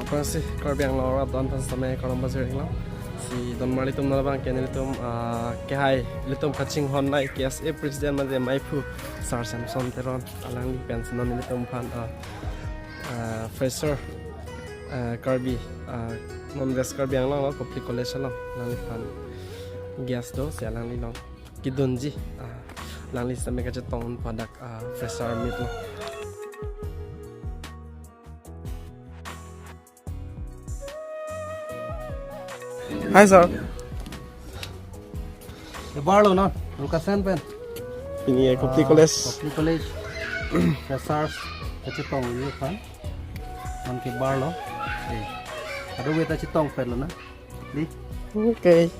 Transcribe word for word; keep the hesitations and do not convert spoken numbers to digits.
Aphrangsi Karbi Anglong arat don aphan sitame kardom pajir-iklo. Si don marli atum non abang ke nelitum, ah, kehai ilitum kachinghon nai K S A president mate maiphu Sir Samson Teron, alangli pensi non nelitum aphan, ah, ah, fresher, ah, Karbi, ah, non West Karbi Anglong lo, Kopili College along, alangliphan guest do, si alangli along kedunji, ah, alangli sitame kachetong un pu hadak, ah, fresher meet lo. Hi, sir. Ebarlo non, Rukasen pen. Pini ke Kopili Ah, College. Kopili College. Freshers kachetong unji aphan. Non ke barlo. Eh. Kadokave ta chetong petlo na. Di. Okay.